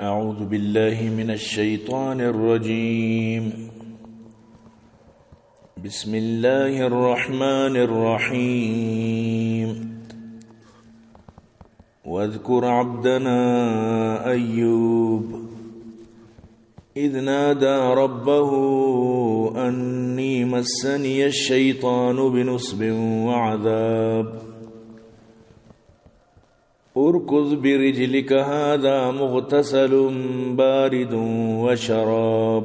أعوذ بالله من الشيطان الرجيم. بسم الله الرحمن الرحيم. واذكر عبدنا أيوب إذ نادى ربه أني مسني الشيطان بنصب وعذاب. اركض برجلك هذا مغتسل بارد وشراب.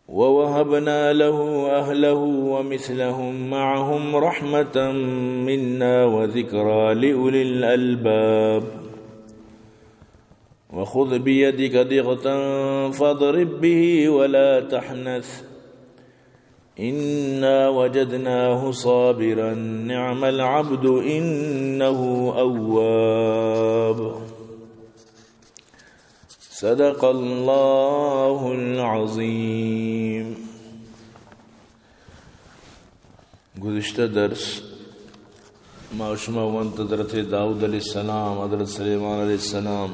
ووهبنا له أهله ومثلهم معهم رحمة منا وذكرى لأولي الألباب. وخذ بيدك ضغثا فاضرب به ولا تحنث، إنا وجدناه صابرا نعم العبد إنه أواب. صدق الله العظيم. گزشتہ درس ما شما ونت حضرت داؤد علیہ السلام، حضرت سلیمان علیہ السلام،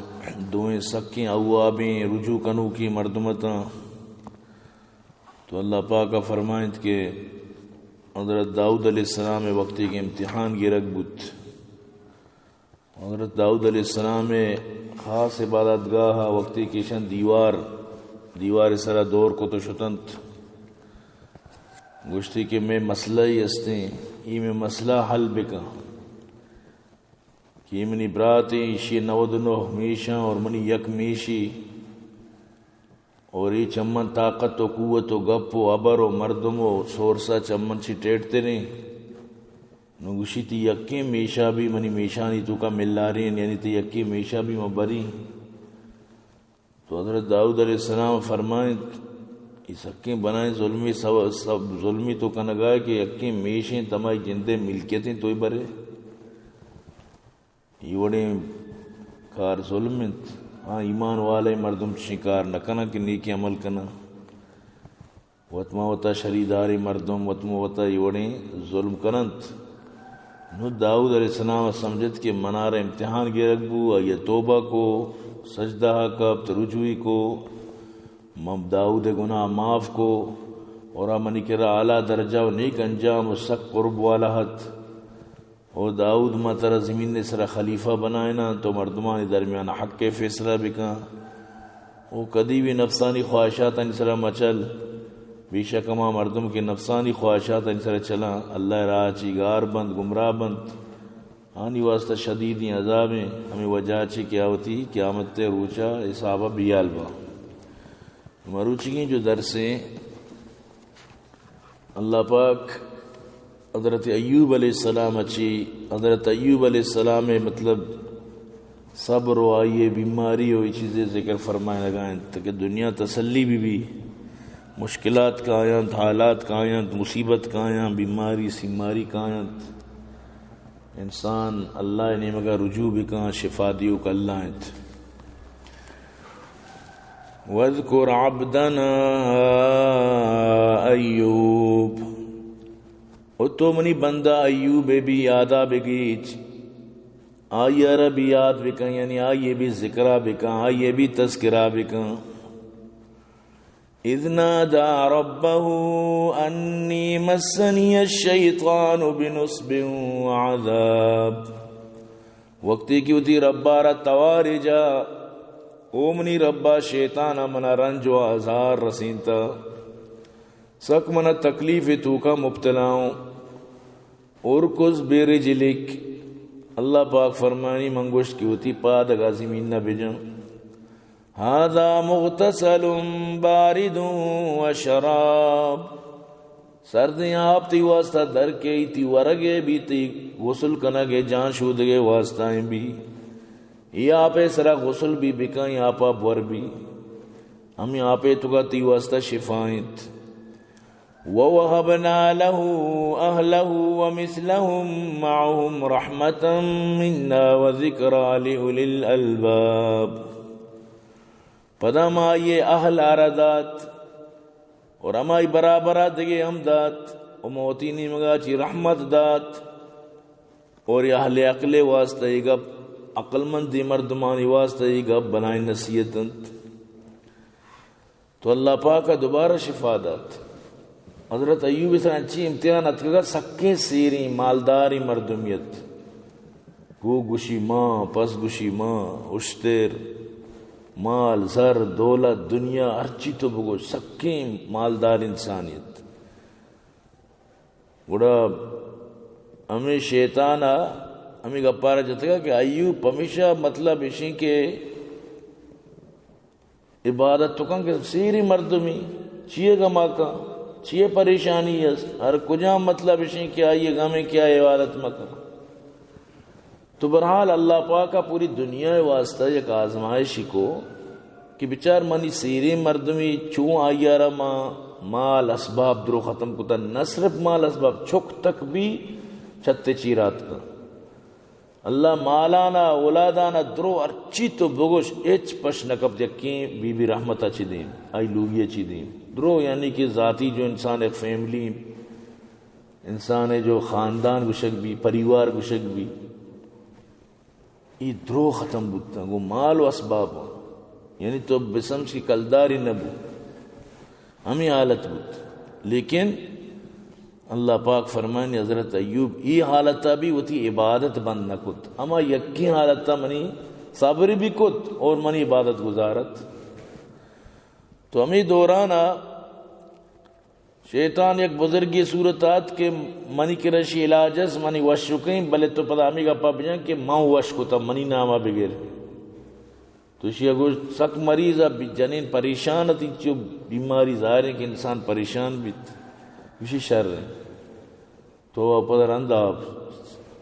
دوئیں سکیں اوابیں رجوع کنوکی مردم اتاں۔ تو اللہ پاک فرمائنت کہ حضرت داؤد علیہ السلام وقتی کہ امتحان گرگ بوت، حضرت داؤد علیہ السلام ءِ خاص عبادت گاہ ءَ وقتی کہ ایشاں دیوار، دیوار ءِ سرا دور کت و شتنت، گوشتی کہ مئے مسئلہ ای استیں، ای مئے مسئلہ حل بکن کہ ای منی براتیں، ایشی نود و نہ میشاں اور منی یک میشی، اور اے چمن طاقت و قوت و گپ و ابر و مردم و سورسا چمن چی ٹیٹ تریں۔ نو گوشی، تی یکیں میشا بھی منی میشانی توکا ملارین، یعنی تی یکیں میشا بھی من بریں۔ تو حضرت داؤد علیہ السلام فرمائیں، ای سکیں بنائیں ظلمی سب، سب ظلمی تو کنگائے کہ یکیں میشیں تمائی جندے ملکیتیں توئی برے۔ اے وڑیں کار ظلم انت۔ ہاں، ایمان والے مردم چشیں کار نہ کناں کہ نیکی عمل کناں۔ وت ما وتا شریداریں مردم، وت ما وتا اے وڑیں ظلم کننت۔ نو داؤد علیہ السلام سمجھت کہ منارا امتحان گرگ بو، آئی توبہ کو، سجدہ کپت، رجوعی کو، من داؤد گناہ معاف کو، اور آ منی کرا اعلیٰ درجہ و نیک انجام و سک قرب والا ہت۔ او داؤد، ما ترا زمین ءِ سرا خلیفہ بنائیناں، تو مردمانی درمیان حق ءِ فیصلہ بکن۔ او کدی بھی نفسانی خواہشاتانی سرا مچل، بے شک ہما مردم کہ نفسانی خواہشاتانی سرا چلاں، اللہ ءِ راہ چی گار بنت، گمراہ بنت، آنی واسطہ شدیدیں عذابیں، ہمے وجہ چی کہ آ وتی قیامت ءِ روچا حسابا بیال باں۔ مروچیگیں جو درسیں، اللہ پاک حضرت ایوب علیہ السلام چی، حضرت ایوب علیہ السلام مطلب صبر و آئی بیماری و اے چیزے ذکر فرمائنگا انت کہ دنیا تسلی بھی بھی، مشکلات کاینت، حالات کاینت، مصیبت کاینت، بیماری سیماری کاینت، انسان اللہ نیمگا رجوع بکن، شفا دیوک اللہ انت۔ واذکر عبدنا ایوب، و تو منی بندہ ایوب بھی یادا بگیچ، آئی را بھی یاد بکن، یعنی آئی بھی ذکرہ بکن، آئی بھی تذکرہ بکن۔ اذ نادى ربه أني مسني الشيطان بنصب وعذاب۔ وقتی کہ وتی ربا را توارے جا، او منی ربا، شیطانا منا رنج و آزار رسینتا، سک منا تکلیف توکا مبتلا اوں۔ ارکض برجلک، اللہ پاک فرمانی، من گوشت کہ وتی پادگا زمین نہ بجن۔ هذا مغتسل بارد وشراب۔ سردیں آپ تی واسطہ در کئی، تی ورگے بھی، تی غسل کنگے، جان شودگے واسطہ ہیں بھی۔ یہ آپے سرا غسل بھی بکن، یہ آپا بور بھی۔ ہمیں آپے توکا تی واسطہ شفا انت۔ ووهبنا له أهله ومثلهم معهم رحمة منا وذكرى لأولي الألباب۔ پدا ما آئی اہل آرا دات اور ہمائی برابرا دگے ہم دات، و ما وتی نیمگا چی رحمت دات۔ اور اے اہل عقل واسطہ یہ گپ عقلمندیں مردمانی واسطہ اے گپ بلائیں نصیحت انت۔ تو اللہ پاک ء دوبارہ شفا دات۔ حضرت ایوب ء سرا انچیں امتحان اتکگ ات، سکیں سیریں مالداریں مردمیت۔ گو گوشی ماں، پس گوشی ماں، اشتر، مال، زر، دولت، دنیا، ہرچی تو بگوش، سکیں مالدار انسانیت۔ گڑا ہمے شیطان ء ہمے گپارا جتگ کہ ایوب پمیشا مطلب اشیں کہ عبادت تو کن کہ سیری مردمی چیئے گما کن، چیئے پریشانی است، ہر کجام مطلب اشیں کہ آئی غمیں کہ آ عبادت مکن۔ تو بہرحال اللہ پاک ء پوری دنیا ء واسطہ یک آزمائشی کو کہ بچار منی سیریں مردمی چون آئی ء را ما مال اسباب درو ختم کتا، نہ صرف مال اسباب، چک تک بھی چھتے چیرات کن۔ اللہ مالانا اولادانا درو ہرچی تو بگوش، ہچ پش نہ کپت۔ یکیں بی بی رحمت ء چی دیم، آئی لوگی ء چی دیم۔ درو یعنی کہ ذاتی جو انسان ایک فیملی، انسان ء جو خاندان گوشگ بی، پریوار گوشگ بی، ای درو ختم بوتاں، گوں مال و اسباب، یعنی تو بسمجھ کہ کلداری نہ بو، ہمیں حالت بوت۔ لیکن اللہ پاک فرمانی حضرت ایوب ای حالتا بھی وتی عبادت بند نہ کت، ہما یکی حالتا منی صبر بھی کت اور منی عبادت گزارت۔ تو ہمیں دورانا شیطان یک بزرگی صورت آت کہ منی کرا شی علاج است، منی وش کن، بلے تو پدا ہمے گپا بجن کہ من وش کتا، منی ناما بگر۔ تو شی گوشت سک مریض ء بی جنین پریشان ات، چو بیماری ظاہر ہے کہ انسان پریشان بیت، گوشی شر ہے۔ تو پدا رندا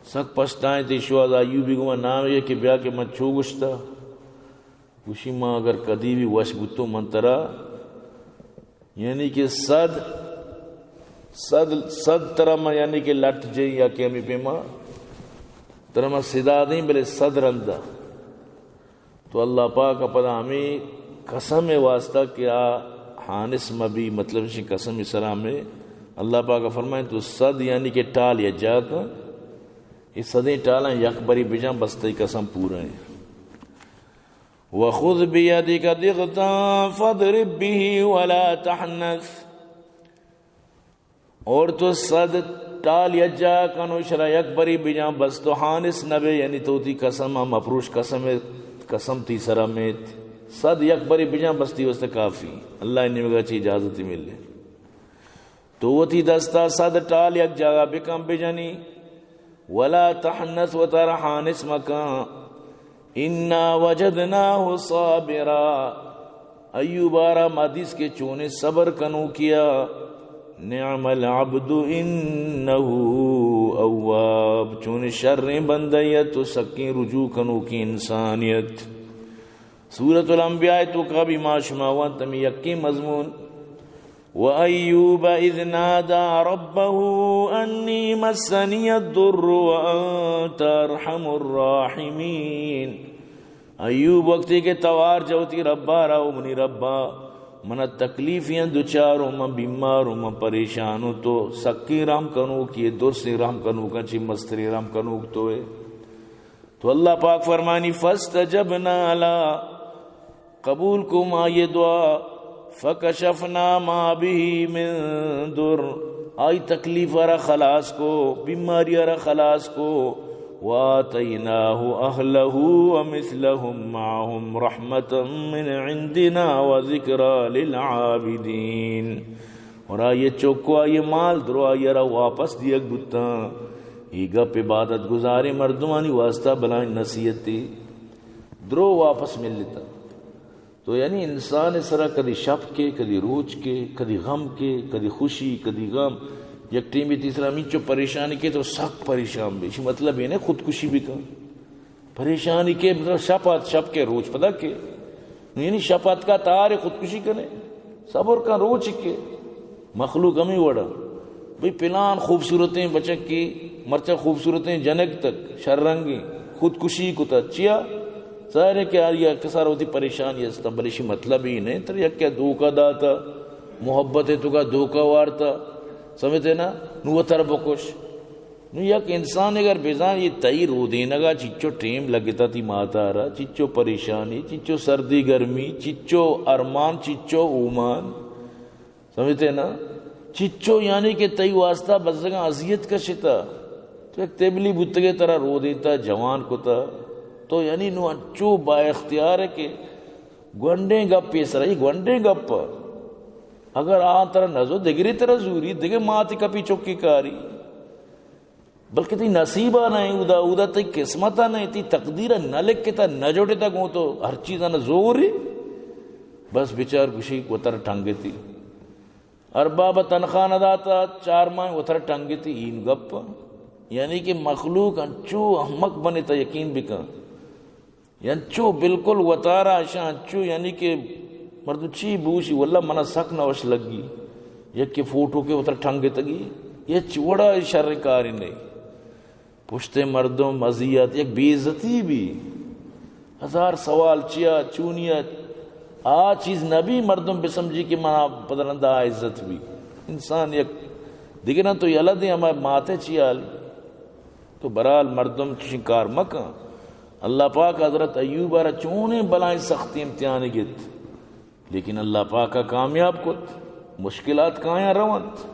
سک پشتائیں تی شو از ایوبی گما نام یہ کہ بیا کہ من چو گشتا، گوشی ما اگر کدی بھی وش بوتو من ترا یعنی کہ صد، صد، صد ترا ما یعنی کہ لٹ جئی یا کہ ہمیں پیما ترا ما صدا دیں، بلے صد رندا۔ تو اللہ پاک ء پدا ہمیں قسم ء واسطہ کہ آ حانث مبی، مطلب شی قسم سرا میں اللہ پاک ء فرمائیں تو صد یعنی کہ ٹال یا جاک، یہ صدیں ٹالاں یک بری بجان بس تئی قسم پورا ہیں۔ وخذ بيدك ضغثا فاضرب به ولا تحنث۔ اور تو صد ٹال یجا کنو شرا یک بری بجان بس تو حانث نبے، یعنی تو تی قسم ہم اپروش قسم، قسم تی سرا میت۔ صد یک بری بجان بس تی واسطہ کافی۔ اللہ نیمگا چی اجازت ملے۔ تو وتی دستا صد ٹال یک جاگہ بکن بجنی، ولا تحنث وتارا حانث مکن۔ انا وجدناه صابرا، ایوب آرا ما دیس کہ چونیں صبر کنوکیا، نعم العبد انه اواب، چونیں شریں بندہ یت و سکیں رجوع کنوکیں انسان یت۔ سورۃ الانبیاء توکا بھی ما شما وانت ہمیں یکیں مضمون، وأيوب إذ نادى ربه أني مسني الضر وأنت أرحم الراحمين۔ ایوب وقتی کہ توار جوتی ربا را، او منی ربا، من تکلیفیاں دچار و من بیمار و من پریشان و تو سکیں رحم کنوکی، درسیں رحم کنوکاں چی مستریں رحم کنوک تو ہے۔ تو اللہ پاک فرمانی، فاستجبنا له، قبول کو ما یہ دعا، فکشفنا ما به من ضر، آئی تکلیف را خلاص کو، بیماری را خلاص کو، وآتيناه أهله ومثلهم معهم رحمة من عندنا وذكرى للعابدين۔ اور آئی چوکو آئی مال درو آئی را واپس دیگ بوتاں۔ ای گپ عبادت گزاریں مردمانی واسطہ بلائیں نصیحتے۔ درو واپس ملتا۔ تو یعنی انسان سرا کدی شپ کے، کدی روچ کے، کدی غم کے، کدی خوشی، کدی غم۔ یک ٹیمی تیسرا ہمینچو پریشانی کے تو سک پریشان بے۔ اسی مطلب یہ نہیں خودکشی بکن۔ پریشانی کے، مطلب، شپ آت، شپ کے، روچ پدا کے۔ یعنی شپ آتکا تار خودکشی کنے۔ صبر کن، روچ کے۔ مخلوق ہمیں وڑا۔ بھئی پلان خوبصورتیں بچکی، مرچا خوبصورتیں جنک تک، شر رنگیں، خودکشی کتا۔ چیا؟ ظاہر ہے کہ آئی کسا روتی پریشانی ہستا، بلے شی مطلب ہی نہیں۔ تر یک کیا دھوکہ داتا، محبت توکا دھوکہ وارتا، سمجھتے نا؟ نو تر بکش۔ نوں یک انسان اگر بزان یہ تئی رودینگا چچو ٹیم لگتا، تئی ماتارا چچو پریشانی، چچو سردی گرمی، چچو ارمان، چچو اومان، سمجھتے نا؟ چچو یعنی کہ تئی واسطہ بزگاں اذیت کشتا، تو یک تبلی بوتگے ترا رودینتا، جوان کتا، تو یعنی نوں انچو با اختیار ہے کہ گونڈیں گپ پیسرا، یہ گونڈیں گپ۔ اگر آ ترا نزو، دگری ترا زوری، دگہ ماتی کپی چکی کاری۔ بلکہ تئی نصیب ء نہ، اودا، اودا تئی قسمت ء نہ، تئی تقدیر ء نہ لکھتا، نہ جوڑتا، گوں تو ہر چیز ء نہ زوری۔ بس بچار گوشی وتر ٹنگتی۔ ارباب ء تنخواہ نہ داتا، چار ماہ وتر ٹنگتی، این گپ۔ یعنی کہ مخلوق انچو احمق بنے تا یقین بکن۔ انچو بالکل وتارا اشاں انچو، یعنی کہ مردم چی بوشی، واللہ منا سک نہ وش لگی۔ یکے فوٹو کے وتر ٹنگتگی، یہ چوڑا شر کاری نہیں۔ پشتے مردم اذیت، یک بے عزتی بھی۔ ہزار سوال چیا، چونیا، آ چیز نہ بھی مردم بسمجھی کہ منا پدرندہ عزت بھی۔ انسان یک دگرن تو یلہ دے، ہما ماتے چی حال۔ تو برحال مردم چشیں کار مکن۔ اللہ پاک حضرت ایوب ء را چونیں بلائیں سختی امتحانی گت، لیکن اللہ پاک ء کامیاب کت، مشکلات کایاں رونت۔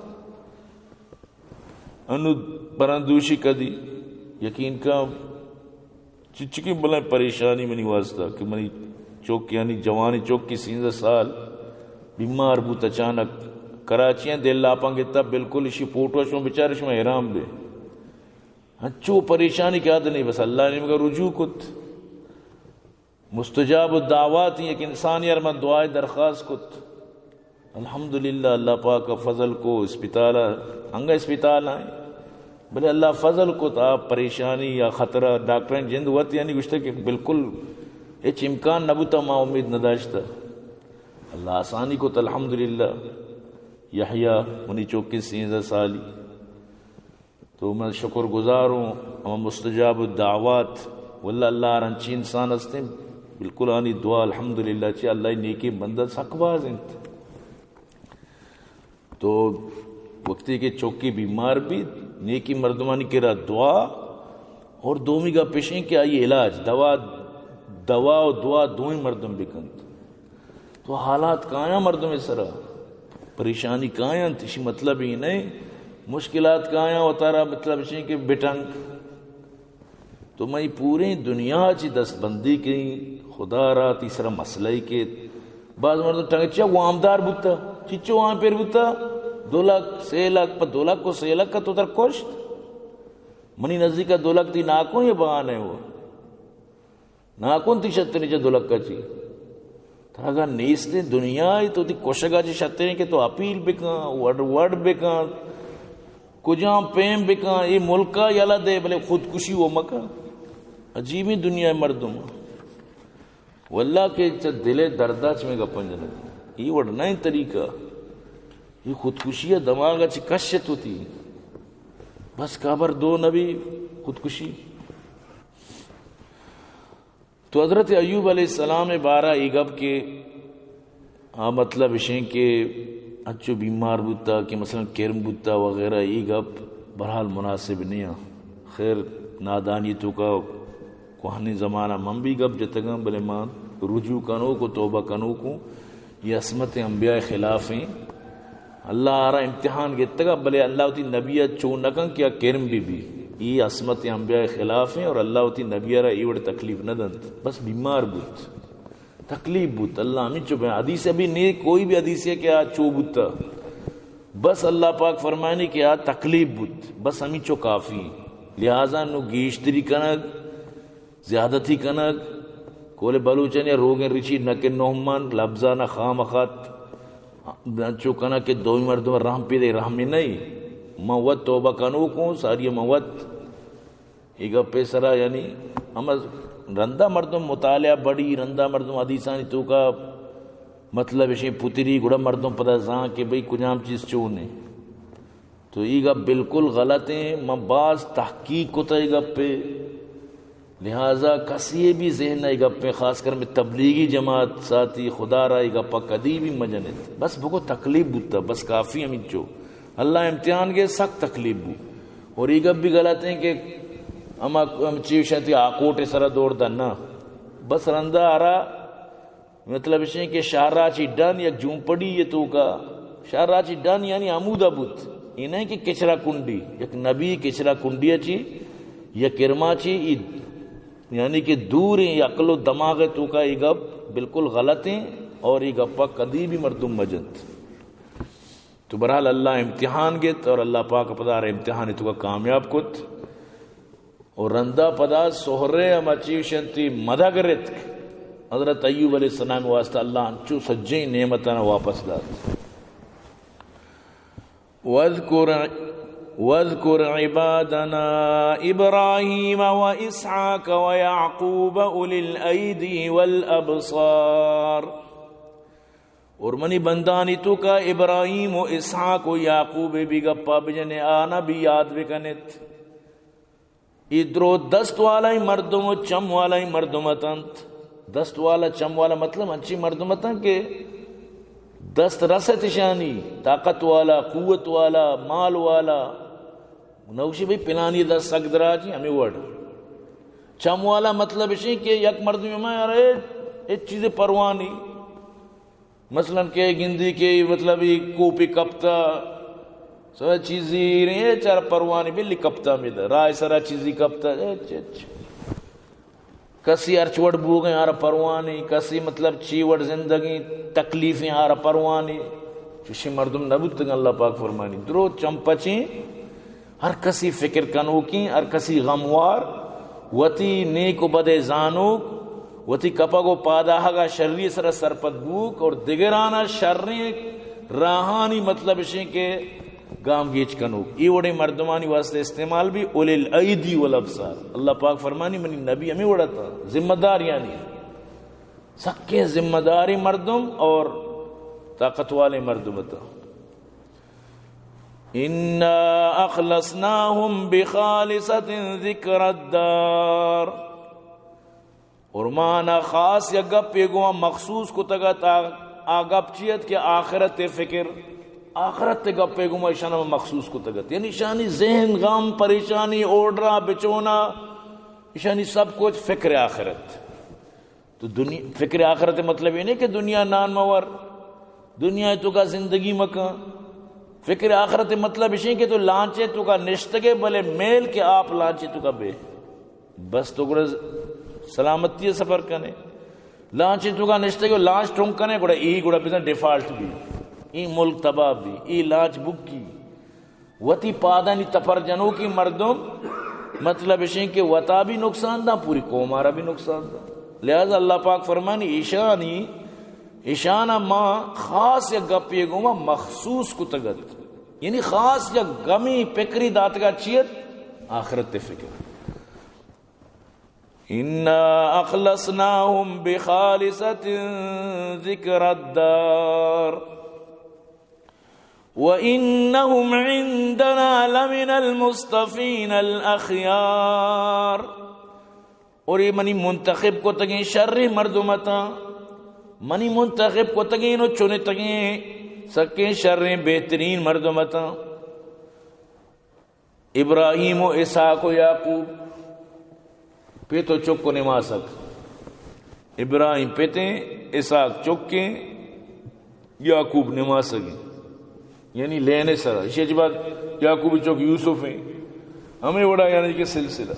انو برندوشی کدی یقین کن، چچکیں بلائیں پریشانی منی واسطہ کہ منی چوک، یعنی جوانی چوکی سیزدہ سال بیمار بوت، اچانک کراچی ء دل لاپاں گتا، بالکل اشی فوٹو شما بچار شما حیران بے۔ انچو پریشانی کہ حد نہیں، بس اللہ نیمگا رجوع کت۔ مستجاب الدعوات، یک انسانی ہر من دعائے درخواست کت، الحمدللہ اللہ پاک فضل کو، اسپتال، انگا اسپتال آئیں، بلے اللہ فضل کت، آ پریشانی یا خطرہ، ڈاکٹریں جند وت یعنی گوشتہ کہ بالکل ہچ امکان نہ بوتا، ما امید نہ داشتہ۔ اللہ آسانی کت، الحمدللہ۔ یحییٰ منی چوکیں سیزدہ سالی، تو من شکر گزار ہوں، ہما مستجاب الدعوات۔ واللہ اللہ ہر انچی انسان ہستیں، بالکل آنی دعا الحمدللہ چی اللہ نیکی بندہ سک باز انت۔ تو وقتی کہ چوکی بیمار بیت، نیکی مردمانی کرا دعا، اور دومی گپ اشیں کہ آئی علاج، دوا، دوا و دعا دوئیں مردم بکنت۔ تو حالات کایاں مردم سرا، پریشانی کایاں، تشی مطلب ہی نہیں، مشکلات کایاں، وتارا مطلب اشیں کہ بٹنگ۔ تو مئی پوریں دنیا چی دست بندی کہیں، خدا را تئی سرا مسئلہ ہی کیت۔ باز مردم ٹنگ چیا وامدار بوتا، چچو وام پیر بوتا، دو لکھ، سے لکھ، پہ دو لکھ و سے لکھ کا تو تر کشت۔ منی نزدیک دو لکھ تئی ناکو یہ بہانے ہو۔ ناکن تئی شتریں چہ دو لکھ ء چی۔ ترا اگاں نیستیں دنیا ء تو تئی کشگ ء چہ شتریں کہ تو اپیل بکن، وڈ وڈ بکن، کجام پیم بکن، اے ملک ء یلہ دے، بلے خودکشی و مکن۔ عجیبیں دنیا ء مردم۔ واللہ کہ چہ دل ء درد ء چہ مئے گپاں جنگ۔ اے وڑ نہ انت طریقہ۔ اے خودکشی ء دماغ ء چہ کشت وتی۔ بس قبر دو نبی خودکشی۔ تو حضرت ایوب علیہ السلام ء بارہ ء اے گپ کہ آ مطلب اشیں کہ انچو بیمار بوتا کہ مثلاً کرم بوتا وغیرہ، اے گپ بہرحال مناسب نہ آں۔ خیر، نادانی توکا کوہنیں زمانہ من بھی گپ جتگاں، بلے من رجوع کنوک و توبہ کنوک ہوں۔ اے عصمت انبیاء خلاف ہیں۔ اللہ آرا امتحان گتگا، بلے اللہ وتی نبی ء چو نہ کن کہ آ کرم بہ بی۔ اے عصمت انبیاء خلاف ہیں اور اللہ وتی نبی ء را اے وڑ تکلیف نہ دنت۔ بس بیمار بوت، تکلیف بوت۔ اللہ ہمینچو بے حدیث ابھی نہیں، کوئی بھی حدیث ہے کہ آ چو بوتا۔ بس اللہ پاک فرمانی کہ آ تکلیف بوت، بس ہمینچو کافی ہیں۔ لہذا نو گیشتری کنگ، زیادتی کنگ، کول بلوچانی روگیں رچی نہ کہ نہ من لبزانہ خام خط انچو کنگ کہ دومی مردم رحم پیدے، رحمی نہیں۔ من وت توبہ کنوک ہوں، ساری من وت۔ اے گپے سرا یعنی ہم رندا مردم مطالعہ بڑی، رندا مردم حدیثانی توکا مطلب اشیں پتری، گڑا مردم پدا زان کہ بھئی کجام چیز چون ہے۔ تو اے گپ بالکل غلط ہیں۔ من باز تحقیق کتا اے گپے، لہذا کسی بھی ذہن اے گپے، خاص کر میں تبلیغی جماعت ساتھی، خدا را اے گپا کدی بھی مجنت۔ بس بگو تکلیف بوتا، بس کافی ہمینچو۔ اللہ امتحان گے سک تکلیف بو۔ اور یہ گپ بھی غلط ہیں کہ ہما ہم چیز شانتی آکوٹ سرا دور دن نہ، بس رندا آرا مطلب اش کہ شہراچی ڈن یک جونپڑی یہ توکا، شہراچی ڈن یعنی ہمودا بوت، یہ نہیں کہ کچرا کنڈی، یک نبی کچرا کنڈی چی یا کرما چی، ای یعنی کہ دور ہیں عقل و دماغ توکا، یہ گپ بالکل غلط ہیں اور یہ گپا کدی بھی مردم مجنت۔ تو بہرحال اللہ امتحان گت اور اللہ پاک پدا ہر امتحان توکا کامیاب کت۔ اور رندا پدا سہرے ہم اچی شنتی مدگ رتک۔ حضرت ایوب علیہ السلام واسطہ اللہ انچو سجیں نعمتاں واپس دات۔ واذکر، واذکر عبادنا ابراہیم و اسحاق و یعقوب اولی الایدی والابصار۔ اور منی بندانی توکا ابراہیم و اسحاق و یعقوب بھی گپا بجنے، آنا بھی یاد بکنت۔ ای درو دست والا ہی مردم و چم والا ہی مردم اتنت۔ دست والا، چم والا مطلب انچی مردم اتن کہ دست رست اشانی، طاقت والا، قوت والا، مال والا۔ نوشی بھئی پلانی دست سک دراجی ہمیں وڑ۔ چم والا مطلب اشی کہ یک مردم میں ارے ایک چیز پروانی۔ مثلاً کہ گندی کہ مطلب یہ کوپی کپتا، سو چیزی نہیں ہے، چار پروانی بلی کپتا میں دا، رائے سرا چیزی کپتا، اچ، اچ۔ کسی ارچ وڑ بوگیں آر پروانی، کسی مطلب چی وڑ زندگی تکلیفیں آر پروانی۔ چوشی مردم نبوتگ، اللہ پاک فرمانی۔ درو چمپچیں ہر کسی فکر کنوکیں، ہر کسی غموار، وتی نیک و بدے زانوک، وتی کپگ و پاداہگا شری سرا سرپد بوک اور دگرانا شریں راہانی مطلب اشیں کہ گام گیچ کنوک۔ ای وڑیں مردمانی واسطے استعمال بھی اولی الایدی والابصار۔ اللہ پاک فرمانی منی نبی ہمیں وڑا تا، ذمہ دار یعنی سکیں ذمہ داری مردم اور طاقت والے مردم تا۔ انا اخلصناهم بخالصة ذکر الدار۔ اور ما آنا خاص یک گپے گوما مخصوص کتگ ات، آ، آ گپ چی ات کہ آخرت فکر، آخرت گپے گوما اشانا مخصوص کتگ ات۔ یعنی اشانی ذہن، غم، پریشانی، اوڈرا، بچونا، اشانی سب کچھ فکر آخرت۔ تو دنیا، فکر آخرت مطلب یہ نہیں کہ دنیا نان مور، دنیا توکا زندگی مکن۔ فکر آخرت مطلب اشیں کہ تو لانچے توکا نشتگے، بلے میل کہ آپ لانچے توکا بے۔ بس تو گڑا سلامتی سفر کنے۔ لانچے توکا نشتگے، لانچ ٹنگ کنے، گڑا ای گڑا بزن ڈیفالٹ بھی۔ ای ملک تباہ بھی، ای لانچ بکی۔ وتی پادانی تپر جنوکی مردم، مطلب اشیں کہ وتا بھی نقصان دا، پوری قوم آرا بھی نقصان دا۔ لہذا اللہ پاک فرمانی، ایشانی، ایشانا ما خاص یک گپے گوما مخصوص کتگت۔ یعنی خاص یک گمی پکری داتگا چیت؟ آخرت فکر۔ انا اخلصناهم بخالصة ذکر الدار۔ وانهم عندنا لمن المصطفین الاخیار۔ اور یہ منی منتخب کتگیں شریں مردم اتاں، منی منتخب کتگیں و چنتگیں سکیں شریں بہترین مردم اتاں۔ ابراہیم و اسحاق و یعقوب، پت و چک و نماسگ۔ ابراہیم پتیں، اسحاق چکیں، یعقوب نماسگیں۔ یعنی لینے سرا۔ اسی اچ بعد یعقوب چک یوسف ہیں۔ ہمیں وڑا یعنی کہ سلسلہ۔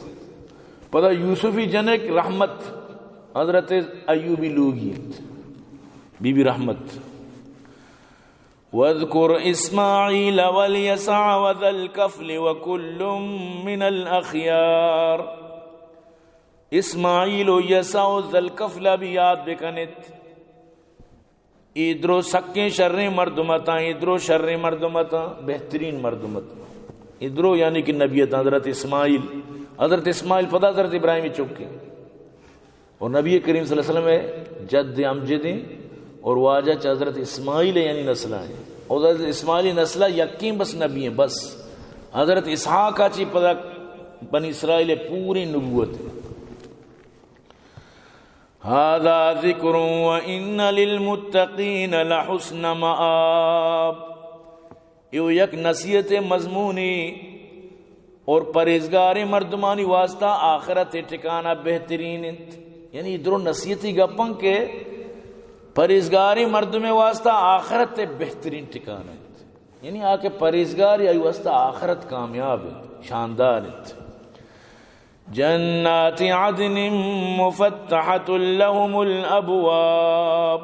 پدا یوسفی جنک رحمت، حضرت ایوبی لوگی انت۔ بی بی رحمت۔ واذکر اسماعیل والیسع وذا الکفل وکل من الاخیار۔ اسماعیل و یسع و ذا الکفل بھی یاد بکنت۔ ای درو سکیں شریں مردم اتاں، ای درو شریں مردم اتاں، بہترین مردم اتاں۔ ای درو یعنی کہ نبی اتاں، حضرت اسماعیل، حضرت اسماعیل پدا حضرت ابراہیم چکے۔ اور نبی کریم صلی اللہ علیہ وسلم جد امجد ہیں اور واجہ چہ حضرت اسماعیل یعنی نسلہ ہیں۔ اور حضرت اسماعیل نسلہ یکیں بس نبی ہیں، بس۔ حضرت اسحاق چی پدا بنی اسرائیل پوری نبوت ہے۔ هذا ذکر و ان للمتقین لحسن مآب۔ ایو یک نصیحت مضمونی اور پرہیزگاریں مردمانی واسطہ آخرت ٹکانہ بہترین انت۔ یعنی درو نصیحتی گپن کہ پرہیزگاریں مردم واسطہ آخرت بہترین ٹکانہ انت۔ یعنی آ کہ پرہیزگار، آئی واسطہ آخرت کامیاب انت، شاندار انت۔ جنات عدن مفتحة لهم الأبواب۔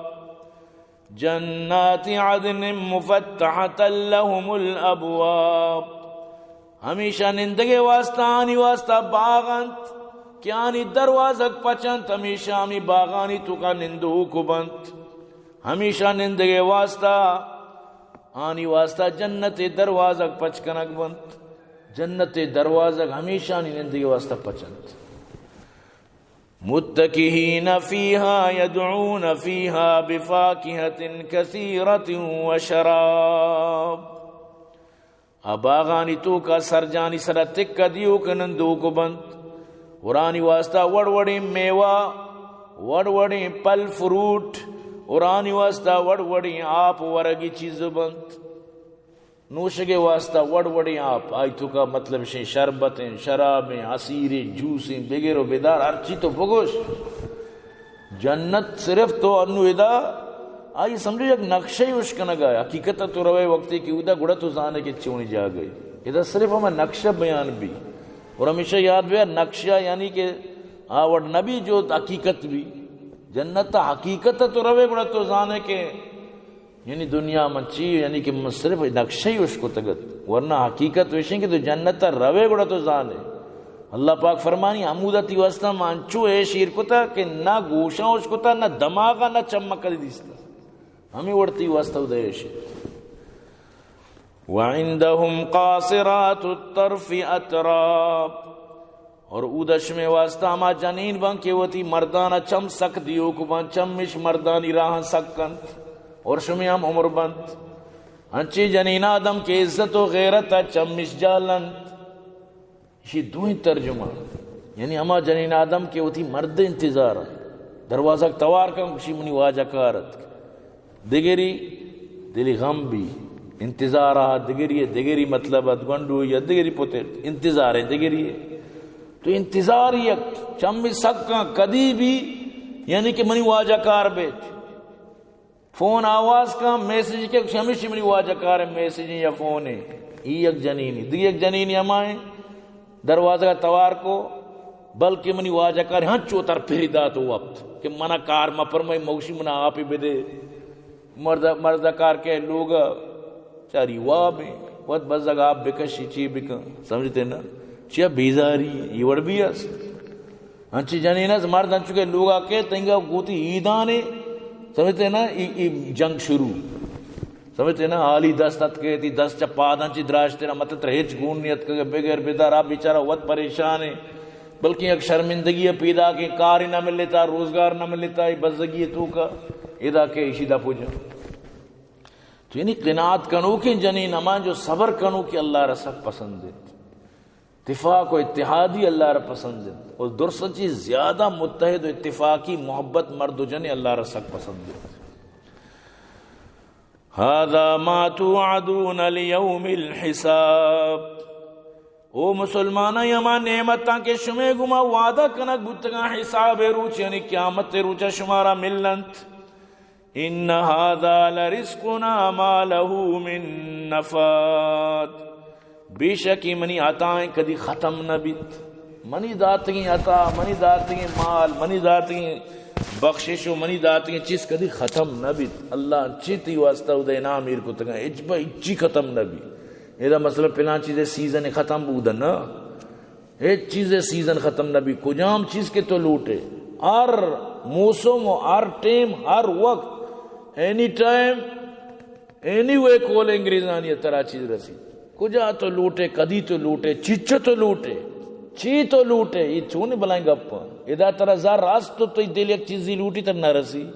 جنات عدن مفتحة لهم الأبواب۔ ہمیشہ نندگے واسطہ، آنی واسطہ باغ انت کہ آنی دروازگ پچ انت، ہمیشہ ہمی باغانی توکا نندوک بنت۔ ہمیشہ نندگے واسطہ، آنی واسطہ جنت دروازگ پچ کنگ بنت۔ جنت دروازگ ہمیشہ آنی نندگے واسطہ پچ انت۔ متكئين فيها يدعون فيها بفاكهة كثيرة وشراب۔ آ باغانی توکا سرجانی سرا تکہ دیوک نندوک بنت۔ اور آنی واسطہ وڑ وڑیں میوہ، وڑ وڑیں پھل فروٹ، اور آنی واسطہ وڑ وڑیں آپ ورگی چیز بنت۔ نوشگے واسطہ وڑ وڑیں آپ، آئی توکا مطلب شیں شربتیں، شرابیں، عصیریں، جوسیں، بگر و بدار، ہرچی تو بگوش۔ جنت صرف تو انو ادا، آئی سمجھو یک نقشہ ہی اشکنگا، حقیقت تو روے وقتی کہ ادا گڑا تو زانے کہ چونی جاگہ۔ ادا صرف ہمیں نقشہ بیان بی۔ اور ہمیشہ یاد بی نقشہ یعنی کہ آ وڑ نبی جو حقیقت بی۔ جنت حقیقت تو روے گڑا تو زانے کہ یعنی دنیا من چی، یعنی کہ من صرف نقشہ ہی اشکتگت، ورنہ حقیقت وشیں کہ تو جنت ء روے گڑا تو زانے۔ اللہ پاک فرمانی، ہمودا تی واسطہ من انچو عیش ایر کتا کہ نہ گوشاں اشکتا، نہ دماغا، نہ چمک کدی دیستا۔ ہمیں وڑ تی واسطہ ادا عیش۔ وعندهم قاصرات الطرف أتراب۔ اور اود شمے واسطہ ہما جنین بن کہ وتی مردانا چم سک دیوک بن، چمش مردانی راہ سک کنت اور شمے ہم عمر بنت۔ انچیں جنین آدم کہ عزت و غیرت ء چمش جال انت۔ اشی دوئیں ترجمہ، یعنی ہما جنین آدم کہ وتی مرد انتظار انت، دروازگ توار کن، گوشی منی واجہ کار اتک۔ دگری دلی غم بی، انتظار آ دگری، دگری مطلب ات گونڈو یا دگری پتر انتظار ہے دگری۔ تو انتظار یک چمی سکاں کدی بی، یعنی کہ منی واجہ کار بیت۔ فون آواز کا میسج کے ہمیشہ منی واجہ کار میسج یا فون ہے۔ ای یک جنینی، دی یک جنینی ہمائیں۔ دروازگ ء توار کو، بلکہ منی واجہ کار ہنچو تر پھری دات و وپت کہ منا کار مہ پرمائی، موشی منا آپی بدے۔ مرد، مرد کار کے لوگ چاری واب ہیں، وت بزگ آپ بکشی چی بکن، سمجھتے نا؟ چیا بیزاری ہیں، یہ وڑ بھی است۔ انچی جنین است، مرد انچو کہ لوگا کے تنگا گوتی عیدانے، سمجھتے نا؟ ای، ای جنگ شروع۔ سمجھتے نا؟ حالی دست اتکے، تی دست چا پاداں چی دراج تیرا مت تر ہچ گون نہیں اتکے، بغیر بدار آپ بیچارہ وت پریشان ہے، بلکہ یک شرمندگی ہے پیدا کہ کار نہ ملتا، روزگار نہ ملتا، یہ بزگی ہے تو کا ادا کے اشی دا پوجا۔ تو یعنی قناعت کنو کہ جنین ہما جو صبر کنو کہ اللہ را سک پسند ہے۔ اتفاق و اتحادی اللہ را پسند انت۔ و درساں چی زیادہ متحد و اتفاقی محبت مرد و جن اللہ را سک پسند انت۔ هذا ما توعدون ليوم الحساب۔ او مسلماناں، ہما نعمتاں کہ شمے گما وعدہ کنگ بوتگاں حساب روچ، یعنی قیامت روچا شمارا ملنت۔ ان هذا لرزقنا ما له من نفاد۔ بے شک اے منی عطا ہیں، کدی ختم نہ بیت۔ منی داتگیں عطا، منی داتگیں مال، منی داتگیں بخشش و منی داتگیں چیز کدی ختم نہ بیت۔ اللہ چی تی واسطہ ادا انعام ایر کتگاں، ہچ با ہچی ختم نہ بیت۔ ادا مثلا پلان چیزے سیزن ختم بودن نا، ہچ چیزے سیزن ختم نہ بی۔ کجام چیز کہ تو لوٹے، ہر موسم و ہر ٹیم، ہر وقت، اینی ٹائم، اینی وے کول انگریزانی ترا چیز رسی۔ کجا تو لوٹے، کدی تو لوٹے، چچو تو لوٹے، چی تو لوٹے، یہ چون بلائیں گپ۔ ادا ترا زر است تو، تو دل یک چیزی لوٹی تر نہ رسی۔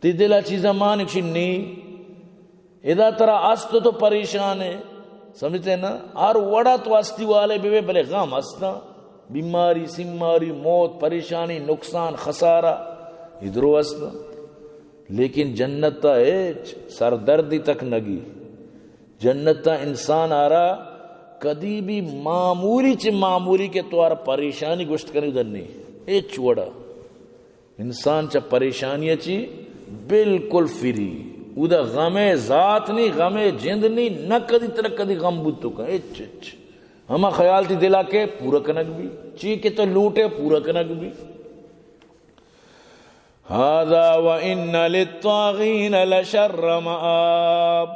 تی دل ء چیزاں مان کشی نی۔ ادا ترا است تو پریشان ہے۔ سمجھتے نا؟ ہر وڑا تو ہستی والے بے، بلے غم ہستاں۔ بیماری، سیماری، موت، پریشانی، نقصان، خسارہ، ادرو ہستاں۔ لیکن جنت ء ہچ سردردی تک نگی۔ جنت ء انسان آرا کدی بھی معمولی چہ معمولی کہ تو آرا پریشانی گوشت کنی، ادا نی، ہچ وڑا۔ انسان چہ پریشانی چی بالکل فری۔ اودا غم ذات نی، غم جند نی، نہ کدی ترا کدی غم بوت تو کن، ہچ، ہچ۔ ہما خیال تی دلا کہ پورا کنگ بی، چی کہ تو لوٹے پورا کنگ بی۔ هذا وإن للطاغين لشر مآب۔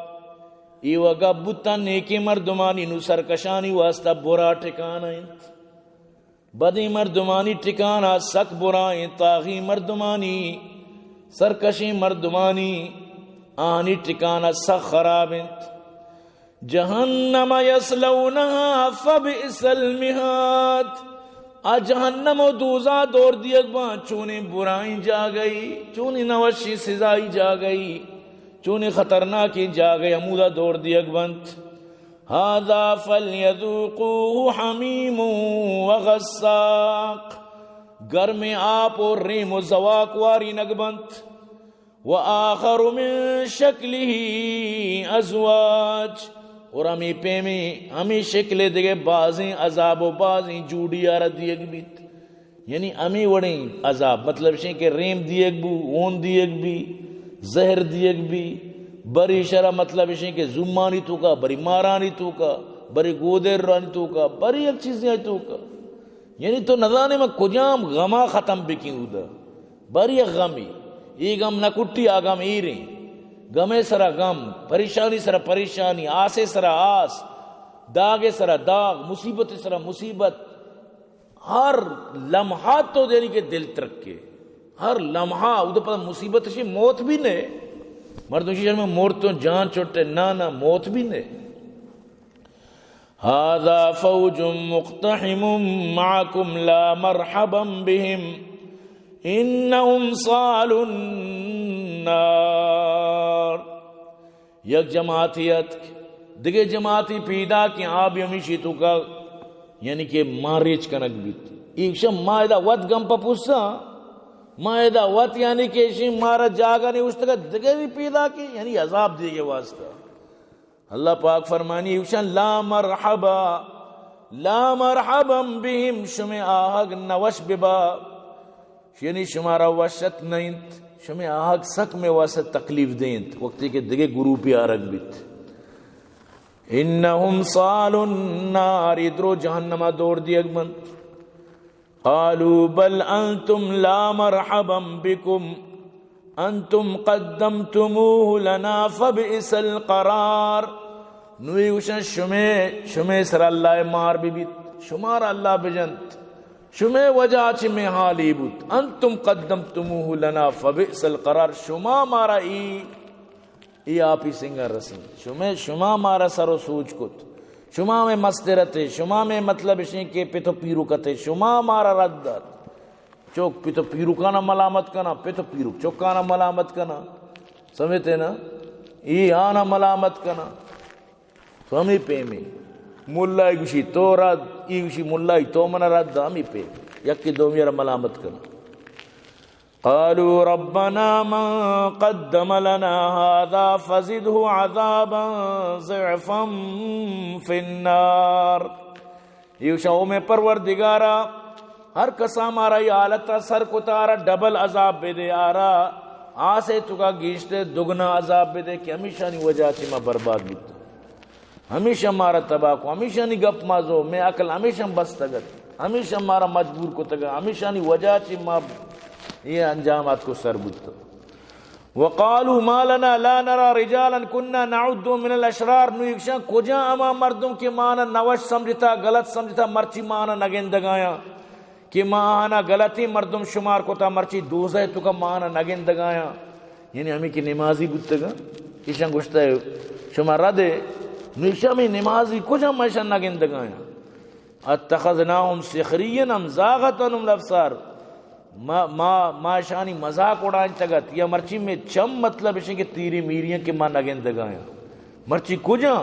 ای و گپ بوتن نیکیں مردمانی، نو سرکشانی واسطہ برا ٹکانہ انت۔ بدیں مردمانی ٹکانہ سک برا انت، طاغی مردمانی، سرکشیں مردمانی، آہانی ٹکانہ سک خراب انت۔ جهنم يصلونها فبئس المهاد۔ آ جہنم و دوزہ دور دیگ باں، چونیں برائیں جاگہی، چونیں نوشیں سزائی جاگہی، چونیں خطرناکیں جاگہی ہمودا دور دیگ بنت۔ هذا فليذوقوه حميم وغساق۔ گرمیں آپ و ریم و زواک وارینگ بنت۔ وآخر من شكله أزواج، اور ہمے پیمیں، ہمے شکل دگہ بازیں عذاب و بازیں جوڑی آرا دیگ بیت۔ یعنی ہمے وڑیں عذاب، مطلب اشیں کہ ریم دیگ بو، ہون دیگ بی، زہر دیگ بی، بری شرا مطلب اشیں کہ زومانی توکا، بری مارانی توکا، بری گودرانی توکا، بری یک چیزیں توکا۔ یعنی تو نزانے من کجام غما ختم بکیں اودا۔ بری یک غمی، ای غم نہ کٹی، آ غم ایریں۔ غمے سرا غم، پریشانی سرا پریشانی، آسے سرا آس، داغے سرا داغ، مصیبت سرا مصیبت۔ ہر لمحہ تو یعنی کہ دل ترکے۔ ہر لمحہ، او تو پتہ مصیبت شی موت بھی نہ۔ مردم شی میں مرتوں جان چھٹے، نہ، نہ، موت بھی نہ۔ هذا فوج مقتحم معكم لا مرحبا بهم إنهم صالوا النار۔ یک جماعتی اتک، دگہ جماعتی پیدا کہ آ بھی ہمیشی توکا، یعنی کہ ما ریچ کنگ بیت۔ ایشم ما ادا وت گم پہ پوسا، ما ادا وت یعنی کہ ایشی مارا جاگہ نہیں اشتگا، دگہ بھی پیدا کہ یعنی عذاب دیگے واسطہ۔ اللہ پاک فرمانی، اوشان لا مرحبا، لا مرحبا بهم، شمے آہگ نوش ببا، یعنی شمارا وشت نہ انت، شمے آہگ سک میں واسط تکلیف دینت، وقتی کہ دگہ گروپی آرگ بیت۔ انهم صالوا النار، ای درو جہنما دور دیگ بنت۔ قالوا بل أنتم لا مرحبا بكم أنتم قدمتموه لنا فبئس القرار۔ نوی گوشن شمے، شمے سر اللہ مار بی بیت، شمار اللہ بجنت، شمے وجہ چی میں حالی بوت۔ أنتم قدمتموه لنا فبئس القرار۔ شما مارا ای ای آپی سنگا رسیں۔ شما، شما مارا سر و سوج کت۔ شما میں مسترتے، شما میں مطلب اشیں کہ پت و پیروکتے، شما مارا رد دات۔ چوک پت و پیروکانا ملامت کنا، پت و پیروک چوکانا ملامت کنا۔ سمجھتے نا؟ ای آنا ملامت کنا۔ تو ہمیں پیمیں۔ ملا گوشی تو رد، ای گوشی ملا تو منا رد، ہمیں پیم۔ یکی دومی را ملامت کنا۔ قالوا ربنا من قدم لنا هذا فزده عذابا ضعفا في النار۔ ایوشا او میں پروردگارا، ہر کسا مارا ای حالتا سر کتا آرا ڈبل عذاب بدے، آرا آسے توکا گیشتے دگنا عذاب بدے کہ ہمیشانی وجہ چی ما برباد بیتا۔ ہمیشہ مارا تباہ کو، ہمیشانی گپ ما زو، میں عقل ہمیشہ بستگت، ہمیشہ مارا مجبور کتگ، ہمیشانی وجہ چی ما یہ انجامات کو سر بوت۔ وقالوا ما لنا لا نرى رجالا كنا نعدهم من الأشرار۔ نو ایشان کجا ہما مردم کہ مانا نوش سمجھتا، غلط سمجھتا، مرچی مانا نگندگایاں۔ کہ ما آنا غلطیں مردم شمار کتا، مرچی دوزہ توکا ما آنا نگندگایاں۔ یعنی ہمیں کہ نمازی بوتگا، ایشان گوشتا شما ردے، نو ایشان ہمیں نمازی کجا ما ایشان نگندگایاں۔ اتخذناهم سخريا أم زاغت عنهم الأبصار۔ ما، ما، ما اشانی مذاق اڑائینتگت، یا مرچی میں چم مطلب اشیں کہ تیری میریاں کہ ما نگندگایاں۔ مرچی کجا؟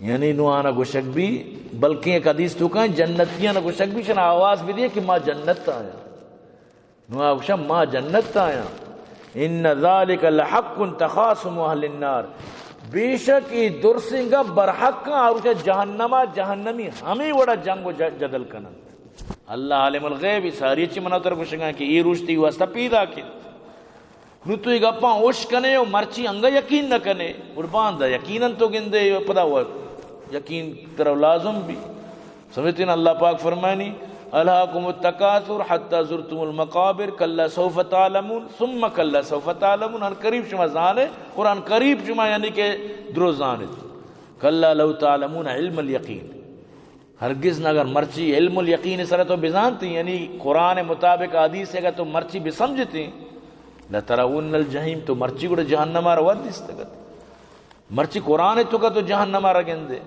یعنی نو آنا گوشگ بی، بلکیں یک حدیث توکا جنتیانا گوشگ بی، شنا آواز بدیے کہ ما جنت آیاں۔ نو آ گوشاں ما جنت آیاں۔ إن ذلك لحق تخاصم أهل النار۔ بے شک اے درسیں گپ برحق اَں، آ روچ ءَ جہنم ءَ جہنمی ہمے وڑ ءَ جنگ ءُ ج-، جدل کن اَنت۔ اللہ عالم الغیب، اے ساری چی من ءُ ترا گوشگ ءَ آں کہ اے روچ تئی واسطہ پیداک اِنت۔ نوں تو اے گپاں ہوش کن ئے ءُ مرچی انگہ یقین نہ کن ئے، گڑا باندا یقیناً تو گند ئے، پدا وَ یقین ترا لازم بی۔ سمجھتے نا، اللہ پاک فرمانی، "الہاکم التکاثر حتی زرتم المقابر کلا سوف تعلمون ثم کلا سوف تعلمون"، ان قریب شما زان ئے، اور ان قریب شما یعنی کہ درو زان ئے۔ کلا لو تعلمون علم الیقین۔ ہرگز نہ، اگر مرچی علم الیقین سر تو بزانتی، یعنی قرآن مطابق حدیث اگر تو مرچی بسمجھتی، لترون الجحیم، تو مرچی گڑا جہنم ءَ را وت دیستگ ات۔ مرچی قرآن ءِ توکا تو جہنم ءَ را گندے۔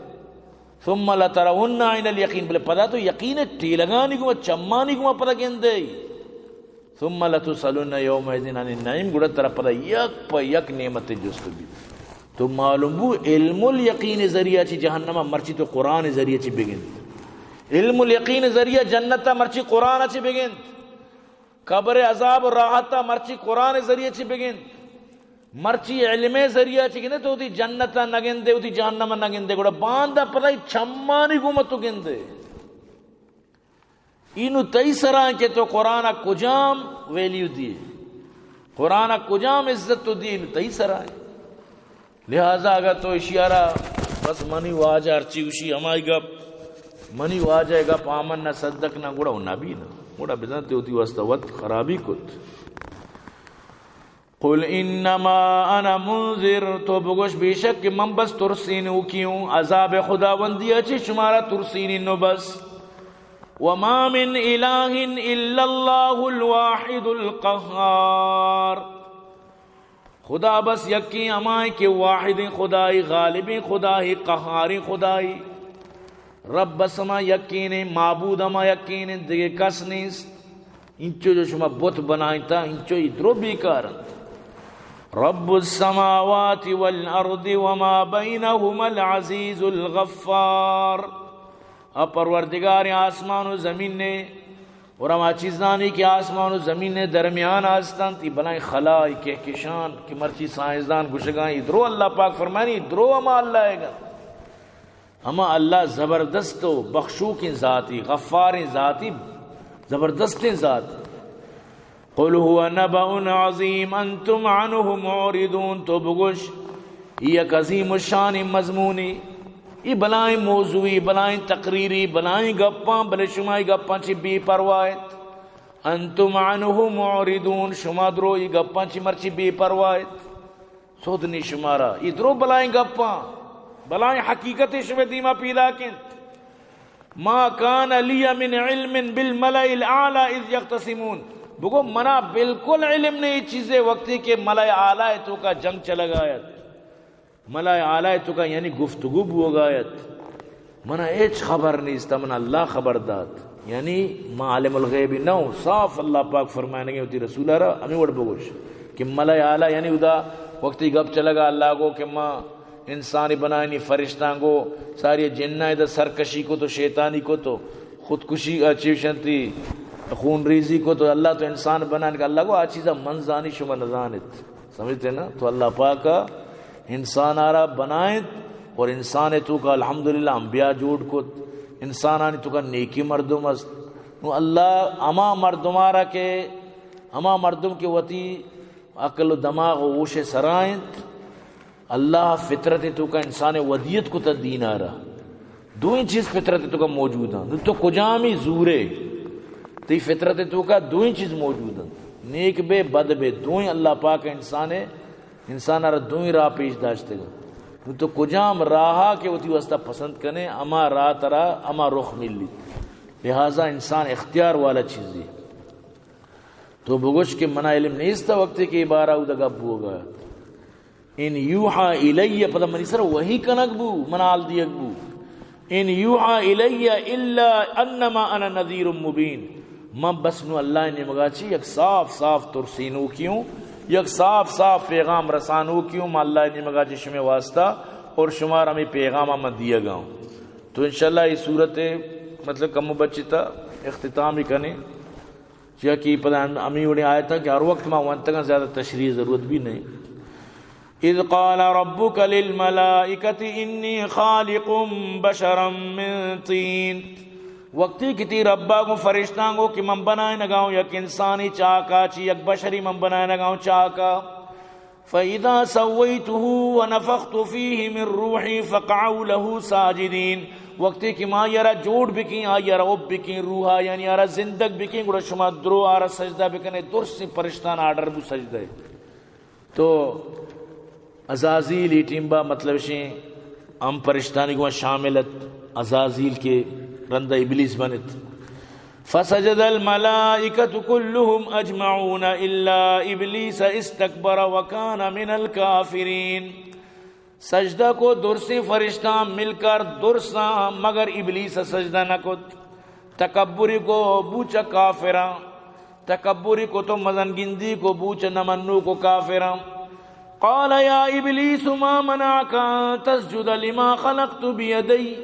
ثم لترون عین الیقین، بلے پدا تو یقین ءِ ٹیلگانی گوما، چمانی گوما پدا گندے۔ ثم لتسألن یومئذ عن النعیم، گڑا ترا پدا یک پہ یک نعمت ءِ جست بیت۔ تو معلوم بو علم الیقین ذریعہ چی جہنم ءَ، مرچی تو قرآن ذریعہ چی بگند۔ علم الیقین ذریعہ جنت ءَ، مرچی قرآن ءَ چی بگند۔ قبر عذاب ءُ راحت ءَ مرچی قرآن ءِ ذریعہ چی بگند، مرچی علم ءِ ذریعہ چی گندے، تو وتی جنت ءَ نہ گندے، وتی جہنم ءَ نہ گندے، گڑا باندا پدا اے چمانی گوما تو گندے۔ اے نوں تئی سرا ایں کہ تو قرآن ءَ کجام ویلیو دیے، قرآن ءَ کجام عزت تو دیے، اے نوں تئی سرا ایں۔ لہذا اگاں تو ایشی ءَ را بس منی واجہ ہرچی گوشی ہمائی گپ، منی واجہ ءِ گپ آمنا صدقنا، گڑا او نبی نا، گڑا بزاں تو وتی واسطہ وت خرابی کت۔ قل انما انا منذر، تو بگوش بے شک کہ من بس ترسینوکی اوں، عذاب خداوندی ءَ چی شمارا ترسینی نو بس۔ وما من الہ الا اللہ الواحد القہار۔ خدا بس یکیں ہمائیں کہ واحدیں خدائے، غالبیں خدائے، قہاریں خدائے۔ رب بس ہما یکینے، معبود ہما یکینے، دگہ کس نیست۔ انچو جو شما بت بنائینتا، انچو اے درو بیکار انت۔ رب السماوات والارض وما بینہما العزیز الغفار۔ آ پروردگار آسمان و زمین نے اور ہما چیزانی کہ آسمان و زمین نے درمیان ہستنت، اے بلائیں خلا، اے کہکشان کہ مرچی سائنسدان گوشگاں، اے درو اللہ پاک فرمانی، اے درو ہما اللہ ئیگ انت۔ ہما اللہ زبردست و بخشوکیں ذاتی، غفاریں ذاتی، زبردستیں ذات۔ قل هو نبأ عظیم انتم عنه معرضون، تو بگوش، اے یک عظیم الشان مضمونے، اے بلائیں موضوعی، بلائیں تقریری، بلائیں گپاں، بلے شما اے گپاں چہ بے پرواہ ات۔ انتم عنه معرضون، شما درو اے گپاں چہ مرچی بے پرواہ ات۔ سود نی شمارا، اے درو بلائیں گپاں، بلائیں حقیقتے شمے دیما پیداک انت۔ ما کان لی من علم بالملأ الاعلی اذ یختصمون۔ بگو منا بالکل علم نہیں اے چیزے، وقتی کہ ملأ اعلی توکا جنگ چلگا ات۔ ملأ اعلی توکا یعنی گفتگو بوگا ات۔ منا ہچ خبر نیست، منا اللہ خبر دات۔ یعنی ما عالم الغیب نہ اوں، صاف اللہ پاک فرمائنگے وتی رسول را ہمیں وڑ بگوش کہ ملأ اعلی یعنی ادا وقتی گپ چلگا اللہ گو کہ ما انسانی بنائینی، فرشتاں گو ساری جناں ادا سرکشی کو تو شیطانی کو تو خودکشی، آ، چی شنتی خون ریزی کو تو اللہ تو انسان بنائین کہ اللہ گو آ چیزا من زانی شما نزانت۔ سمجھتے نا؟ تو اللہ پاک انسان آرا بنائت اور انسان توکا الحمدللہ انبیاء جوڑ کت، انسانانی توکا نیکی مردم است۔ نو اللہ ہما مردم آرا کہ، ہما مردم کہ وتی عقل و دماغ و ہوش سرا انت، اللہ فطرت توکا انسان ودیت کتا دین آرا۔ دوئیں چیز فطرت توکا موجود انت۔ نو تو کجامی زورے؟ تئی فطرت توکا دوئیں چیز موجود انت۔ نیک بے، بد بے، دوئیں اللہ پاک انسان، انسان را دوئیں راہ پیش داشتگ۔ نو تو کجام راہا کہ وتی واسطہ پسند کنے، ہما راہ ترا ہما رخ ملیت۔ لہذا انسان اختیار والا چیزے۔ تو بگوش کہ منا علم نیست وقتی کہ اے بارا اودا گپ بوگا۔ ان یوحی الی، پدا منی سر وحی کنگ بو، منا حال دیگ بو۔ ان یوحی الی الا انما انا نذیر مبین۔ من بس نو اللہ نیمگا چی یک صاف صاف ترسینوکی اوں، یک صاف صاف پیغام رسانوکی اوں، من اللہ نیمگا چی شمے واسطہ اور شمار ہمیں پیغام من دیگا اوں۔ تو انشاءاللہ اے صورت مطلب کم بچتا اختتام ہی کنے۔ چیا کہ پدا ہم-، ہمے وڑیں آیتاں کہ ہر وقت ما ونتگاں زیادہ تشریح ضرورت بھی نہیں۔ اذ قال ربک للملائکة انی خالق بشرا من طین۔ وقتی کہ تئی ربا گوں فرشتاں گو کہ من بنائینگاؤں یک انسانی چاکا چی، یک بشری من بنائینگاؤں چاکا۔ فاذا سویته ونفخت فیه من روحی فقعوا له ساجدین۔ وقتی کہ ما آئی را جوڑ بکیں، آئی را اب بکیں، روحا یعنی آئی را زندگ بکیں، گڑا شما درو آئی را سجدہ بکنے، درسیں فرشتان آرڈر بو سجدہ۔ تو عزازیل ای ٹیم با مطلب شیں ہم فرشتانی گوما شامل ات، عزازیل کہ رندہ ابلیس بنت۔ فسجد الملائکة کلهم اجمعون الا ابلیس استکبر وکان من الکافرین۔ سجدہ کو درسیں فرشتاں مل کر درساں، مگر ابلیس سجدہ نہ کت۔ تکبری کو بوچ کافراں، تکبری کو تو مزن گندی کو بوچ نہ منو کو کافراں۔ قال یا ابلیس ما منعک ان تسجد لما خلقت بیدی۔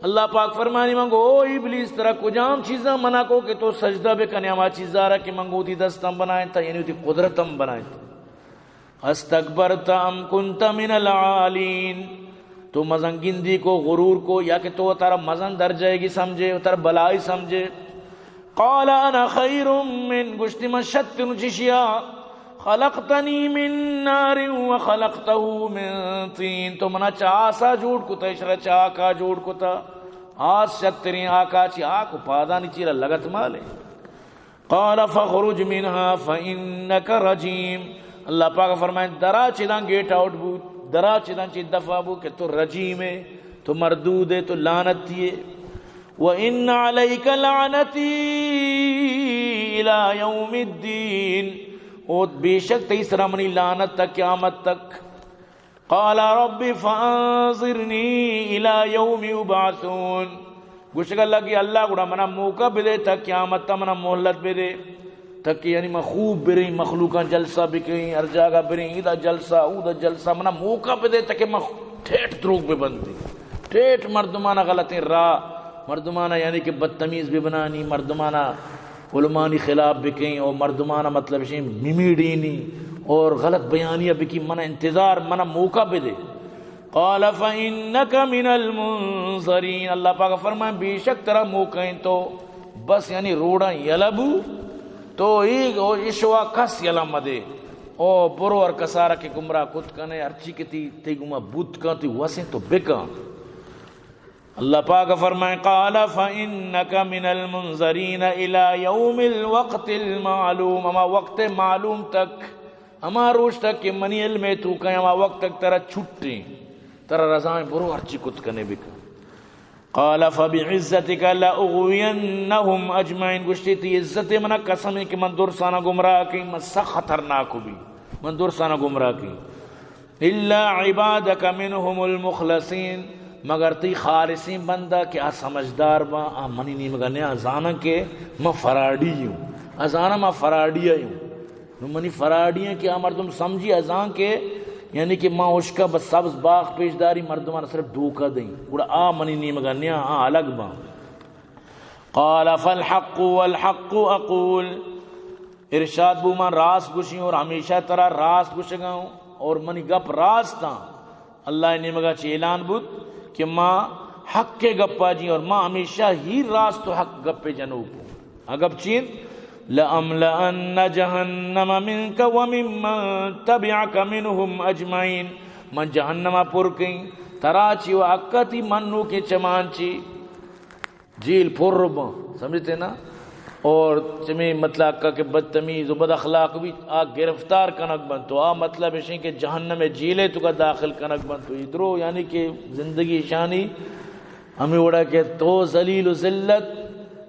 اللہ پاک فرمانی من گو او ابلیس ترا کجام چیزاں منع کو کہ تو سجدہ بکنے ہما چیزارا کہ من گو تی دستم بنائیں تا، یعنی تی قدرتم بنائیں تا۔ استکبرت ام کنت من العالین، تو مزن گندی کو، غرور کو، یا کہ تو ترا مزن درجہ گی سمجھے، ترا بلائی سمجھے۔ قال انا خیر من، گوشتی من شتر چشیا، خلقتنی من نار و خلقته من طین، تو منا چہ آسا جوڑ کتا، اشرا چہ آکا جوڑ کتا، آس شتریں آکا چی، آک و پادانی چیرا لگت مالے۔ قال فاخرج منها فإنك رجيم۔ اللہ پاک فرمائیں، درا چداں گیٹ آؤٹ بوت، درا چداں چی دفع بو کہ تو رجیم ہے، تو مردود ہے، تو لعنتی ہے۔ وإن عليك لعنتي إلى يوم الدين۔ او بے شک تئی سرا منی لعنت تا قیامت تک۔ قال رب فانظرنی الی یوم یبعثون۔ گوشگا لگی، اللہ گڑا منا موقع بدے تا قیامت تا منا مہلت بدے، تاکہ یعنی من خوب بریں مخلوقاں جلسہ بکیں، ہر جاگہ بریں، ادا جلسہ، اودا جلسہ، منا موقع بدے تاکہ من ٹھیٹ دروگ ببندی، ٹھیٹ مردمانا غلطیں راہ، مردمانا یعنی کہ بدتمیز ببنانی، مردمانا علمانی خلاف بکیں اور مردمانا مطلب شیں ممیڑینی اور غلط بیانیہ بکی، منا انتظار، منا موقع بدے۔ قال فإنك من المنظرين۔ اللہ پاک فرمائیں، بے شک ترا موقع ہیں تو بس یعنی روڈاں یلہ بو تو ای اشوا کس یلہ مدے۔ او برو ہر کسارا کہ گمراہ کت کنے، ہرچی کہ تی، تی گما بوت کن، تی وسیں تو بکن۔ اللہ پاک فرمائیں، قال فإنك من المنظرين إلى يوم الوقت المعلوم، ہما وقت معلوم تک، ہما روش تک کہ منی علم ء توکا، ہما وقت تک ترا چھٹیں، ترا رضائیں، برو ہرچی کت کنے بکن۔ قال فبعزتك لأغوينهم أجمعين، گوشتی تی عزت منا قسم ہے کہ من درسانا گمراہ کیں، من سخت خطرناک بی، من درسانا گمراہ کیں۔ الا عبادك منهم المخلصين، مگر تئی خالصیں بندہ کہ آ سمجھدار باں، آ منی نیمگا نیا، آ زاناں کہ من فراڈی ہوں، آ زاناں من فراڈی ہوں۔ نو منی فراڈی ہیں کہ آ مردم سمجھی، آ زان کہ یعنی کہ من اشکا بس سبز باغ پیش داری، مردمان صرف دھوکہ دیں، گڑا آ منی نیمگا نیا، آ الگ باں۔ قال فالحق والحق اقول، ارشاد بو، من راست گوشیں اور ہمیشہ ترا راست گوشگا ہوں اور منی گپ راست آں۔ اللہ ء نیمگا چہ اعلان بوت کہ ما حق ء گپا جی اور ما ہمیشہ ہی راست و حق گپ ء جنوک ہوں۔ آ گپ چی انت؟ لأملأن جهنم منك وممن تبعك منهم أجمعين۔ من جہنما پر کئیں، ترا چی و حقا تی منوکیں چمان چی۔ جیل پر باں، سمجھتے نا؟ اور چمی مطلق کہ بدتمیز و بد اخلاق بیت، آ گرفتار کنگ بنت، تو آ مطلب اشیں کہ جہنم جیلے تو کا داخل کنگ بنت۔ تو ادرو یعنی کہ زندگی شانی ہمیں وڑا کہ تو ذلیل و ذلت،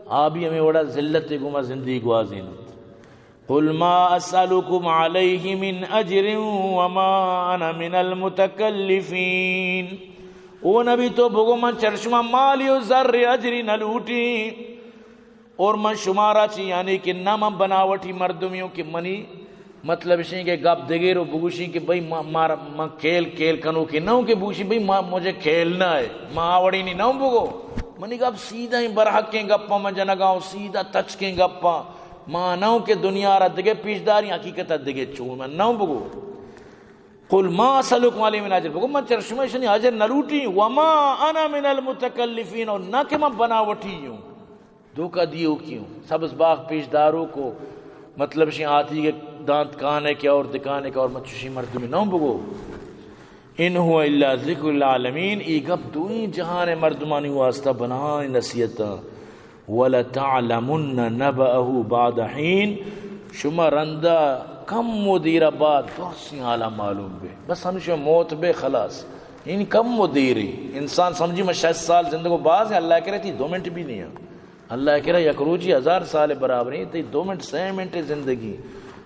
آ بھی ہمیں وڑا ذلت گما زندگی گوازینت۔ قل ما اسألكم عليه من اجر وما انا من المتكلفين۔ او نبی تو بگو من چر شما مالی و زر اجری نہ لوٹی اور من شمارا چی یعنی کہ نہ من بناوٹی مردمی ہوں کہ منی مطلب شیں کہ گپ دگیر و بگوشیں کہ بھئی ما، ما، ما کھیل، کھیل کنو کہ نہ ہوں کہ بگوشیں بھئی ما، مجھے کھیلنا ہے، ما آوڑی نہیں نہ ہوں بگو۔ منی گپ سیدھا ہیں، برحقیں گپاں من جنگا ہوں، سیدھا تچکیں گپاں۔ ما نہ ہوں کہ دنیا را دگہ پیش داریں، حقیقت دگہ چون من نہ ہوں بگو۔ قل ما اسألکم علیہ من اجر، بگو من چر شما شنی اجر نہ لوٹی، وما انا من المتکلفین، اور نہ کہ من بناوٹی ہوں، دھوکہ دیوکی ہوں، سبز باغ پیش داروک و مطلب شی آتی کہ دانت کانے کے اور دکانے کے اور من چشی مردمی نہ ہوں، بگو ان هو الا ذکر للعالمین، ای گپ دوئیں جہان مردمانی واسطہ بنائیں نصیحتاں۔ ولتعلمن نبأه بعد حین، شما رندا کم و دیرا بعد درسیں حالا معلوم بے۔ بس ہمیشہ موت بے خلاص۔ یعنی کم و دیری۔ انسان سمجھی میں شصت سال زندگ و باز ہیں، اللہ کرے تئی دو منٹ بھی نہیں ہے۔ اللہ کرے یک روچی ہزار سال برابر ہیں، تئی دو منٹ، سے منٹ زندگی۔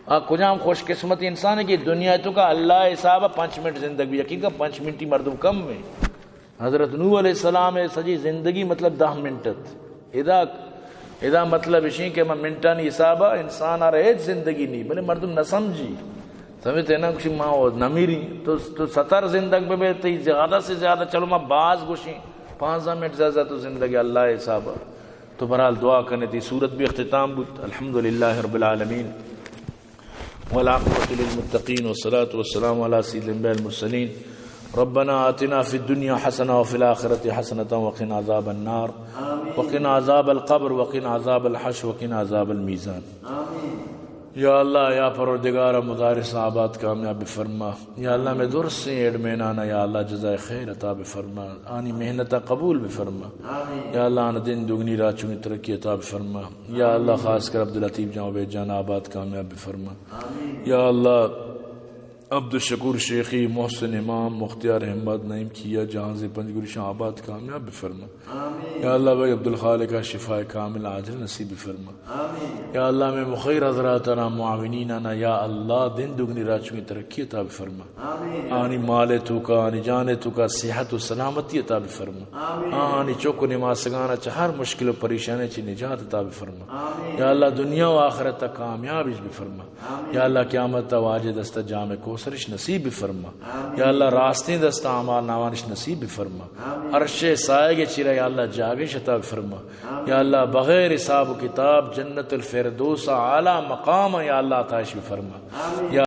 آ کجام خوش قسمت انسان ہے کہ دنیا تو کا اللہ حساب پنچ منٹ زندگ بھی، یقین کا پنچ منٹی مردم کم میں۔ حضرت نوح علیہ السلام ء سجی زندگی مطلب دہ منٹ ات۔ ادا، ادا مطلب اشیں کہ من منٹانی حساب ء انسان ء را ہچ زندگی نہیں، بلے مردم نہ سمجھی۔ سمجھتے نا، گوشی ما و نمیری۔ تو، تو ستر زندگ بہ بے، تئی زیادہ سے زیادہ، چلو ما باز گوشیں، پانزدہ منٹ زیادہ تو زندگی اللہ حساب ء۔ تو بہرحال دعا کنے، تئی سورت بھی اختتام بوت۔ الحمدللہ رب العالمین۔ والعاقبة للمتقين، والصلاة والسلام على سيد الأنبياء والمرسلين. ربنا آتنا في الدنيا حسنة وفي الآخرة حسنة وقنا عذاب النار. آمين. وقنا عذاب القبر وقنا عذاب الحشر وقنا عذاب الميزان. آمين. یا اللہ، یا پروردگار، مدارس آباد کامیاب بفرما۔ یا اللہ، میں درسیں ایڈمینانا یا اللہ جزائے خیر عطا بفرما، آنی محنت قبول بفرما۔ آمین۔ یا اللہ، آن دین دگنی راچونی ترقی عطا بفرما۔ یا اللہ، خاص کر عبداللطیف جان، عبید جان آباد کامیاب بفرما۔ آمین۔ یا اللہ، عبدالشکور شیخی، محسن امام، مختیار احمد، نعیم کیا، جہانزیب پنجگوری شان آباد کامیاب بفرما۔ آمین۔ یا اللہ، بھائی عبدالخالق شفاء کامل عاجل نصیب بفرما۔ آمین۔ یا اللہ، میں مخیر حضراتانا، معاونینانا، یا اللہ، دین دگنی راچونی ترقی عطا بفرما۔ آمین۔ آنی مال توکا، آنی جان توکا صحت و سلامتی عطا بفرما۔ آمین۔ آنی چوک و نماسگانا چہ ہر مشکل و پریشانی چہ نجات عطا بفرما۔ آمین۔ یا اللہ، دنیا و آخرت کامیابش بفرما۔ آمین۔ یا اللہ، قیامت واجہ دستا جام کوثرش نصیب بفرما۔ آمین۔ یا اللہ، راستیں دستا اعمال نامانش نصیب بفرما۔ آمین۔ عرش سائگ چیرا یا اللہ جاگش عطا بفرما۔ آمین۔ یا اللہ، بغیر حساب و کتاب جنت الفردوس اعلی مقام یا اللہ عطاش بفرما۔ آمین۔ یا